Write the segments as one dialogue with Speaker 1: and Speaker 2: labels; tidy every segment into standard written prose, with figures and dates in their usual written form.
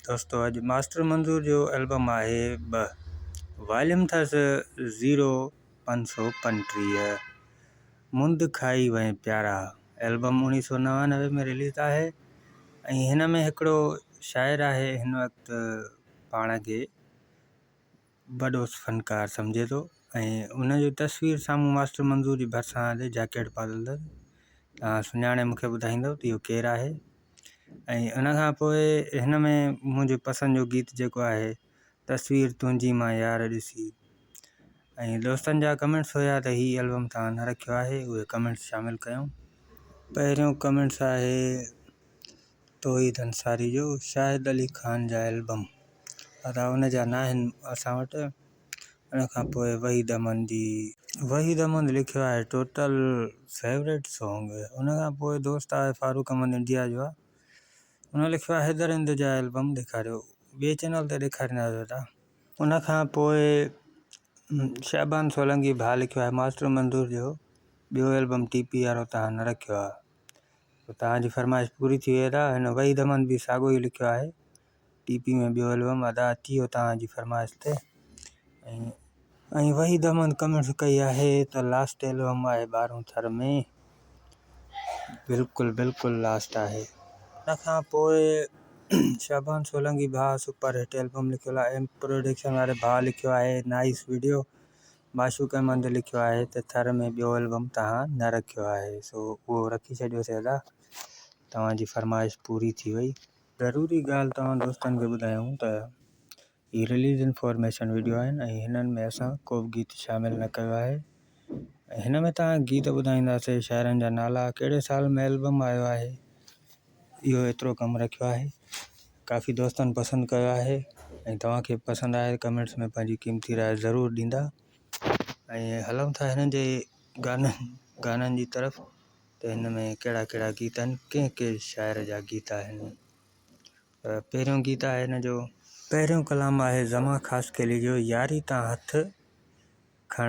Speaker 1: دوستو اڄ ماسٽر منظور جو البم آهي ٻه واليوم اٿس زيرو 535 مند کائي وئين پيارا البم 1999 ۾ رليز آهي ۽ هن ۾ هڪڙو شاعر آهي هن وقت پاڻ کي وڏو فنڪار سمجهي ٿو ۽ ان جي تصوير سامهون ماسٽر منظور جي ڀرسان آهي جاڪيٽ پاتل اٿس توهان سڃاڻي مونکي ٻڌائيندو ته اهو ڪير آهي ۽ ان کان پوء هن ۾ منهنجي پسند جو گيت جيڪو آهي تصوير تنهنجي مان يار ڏسي ۽ دوستن جا ڪمينٽس هيا ته هي البم توهان نه رکيو آهي اهي ڪمينٽس شامل ڪيون. پهريون ڪمينٽس آهي توحيد انصاري جو شاهد علي خان جا البم ادا ان جا ناهن اسان وٽ ان کان پوء وحيد احمد جي. وحيد احمد لکيو آهي ٽوٽل فيورٽ سانگ ان کان پوء دوست آهي فاروق احمد انڊيا جو آهي ان لکيو آهي حيدر هند جا البم ڏيکاريو ٻئي چينل تي ڏيکاريندا ادا. ان کان پوء شعبان سولنگي ڀاء لکيو آهي ماسٽر منظور جو ٻيو البم ٽي پي وارو تهان نه رکيو آهي توهان جي فرمائش پوري ٿي وئي ادا هن وحيد احمد به ساڳيو ئي لکيو آهي ٽي پي ۾ ٻيو البم ادا اچي ويو توهان جي فرمائش تي ۽ وحيد احمد ڪمينٽس ڪئي آهي ته لاسٽ البم آهي ٻارهون ٿر ۾ بلڪل بلڪل لاسٽ آهي. ان کان پوء شعبان سولنگي ڀاء سپر هٽ البم لکيو آهي ايم پروڊڪشن واري ڀاء لکيو آهي نائس وڊيو معشوق احمد لکيو آهي ته ٿر ۾ ٻيو البم توهان نه رکيو آهي سو اهو رکي ڇڏيوسي ادا توهان جي فرمائش پوري ٿي وئي. ضروري ڳالهه توهان دوستن کي ٻڌايون ته هي رليز انفارميشن وڊيو آهن ۽ هنن ۾ اسان ڪو به گيت شامل نه ڪيو آهي ۽ هن ۾ توهان گيت ٻڌائينداسي شاعرن جا نالا ڪهڙي سال ۾ البم آيو آهي اهو ايترو ڪم رکيو آهي ڪافي دوستن پسند ڪيو آهي ۽ توهان کي پسند آهي ڪمينٽس ۾ پنهنجي قيمتي راء ضرور ڏيندا ۽ هلون ٿا هنن جي گانن گانن جي طرف ته هن ۾ ڪهڙا ڪهڙا گيت آهن ڪنهن ڪنهن شاعر جا گيت آهن پهريون گيت آهي هن جو. پهريون ڪلام آهي زمان خاصخيلي جو ياري تان هٿ کڻ.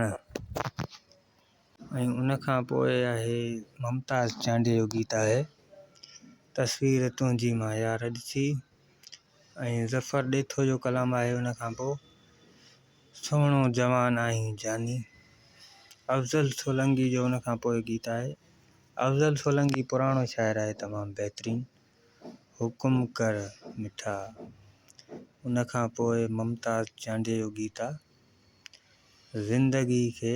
Speaker 1: ۽ ان کان پوء آهي ممتاز چانڊيي جو گيت آهي تصوير تنهنجي مان يار ڏسي ۽ ظفر ڏيٿو جو ڪلام آهي ان کان پوء سهڻو جوان آهين جاني افضل سولنگي جو ان کان پوء گيت آهي افضل سولنگي پراڻو شاعر آهي تمام بهترين حڪم ڪر مٺا ان کان پوء ممتاز چانڊيي جو گيت آ زندگي کي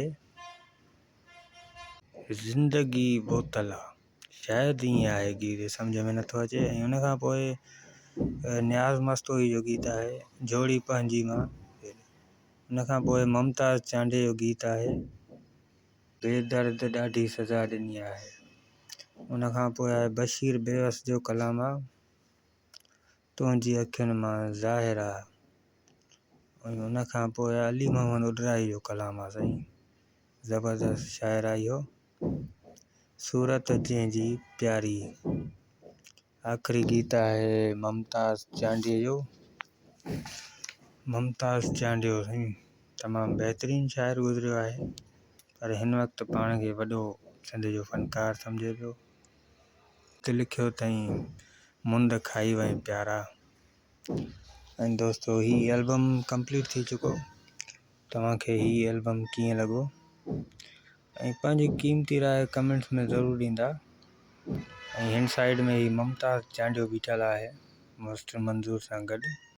Speaker 1: زندگي بوتل آ شايد ائين آهي گيت سمجهه ۾ نٿو اچي ۽ ان کان پوء نياز مستوئي جو گيت آهي جوڙي پنهنجي مان ان کان پوء ممتاز چانڊيي جو گيت آهي بي درد ڏاڍي سزا ڏني آهي ان کان پوء آهي بشير بيوس جو ڪلام آ تنهنجي اکين مان ظاهر آ ۽ ان کان پوء علي محمد اڏرائي جو ڪلام آ سائين زبردست شاعر آ اهو صورت جنهن جي پياري آخري گيت آهي ممتاز چانڊيي جو ممتاز چانڊيو سائين تمام بهترين شاعر گذريو آهي پر هن وقت پاڻ کي وڏو سنڌ جو فنڪار سمجهي پيو ته لکيو اٿئين مند کائي وئين پيارا ۽ دوستو هي البم ڪمپليٽ ٿي چڪو توهان کي هي البم ڪيئن لڳو ۽ پنهنجي قيمتي راء ڪمينٽس ۾ ضرور ڏيندا ۽ هن سائيڊ ۾ هي ممتاز چانڊيو بيٺل آهي مسٽر منظور سان گڏ.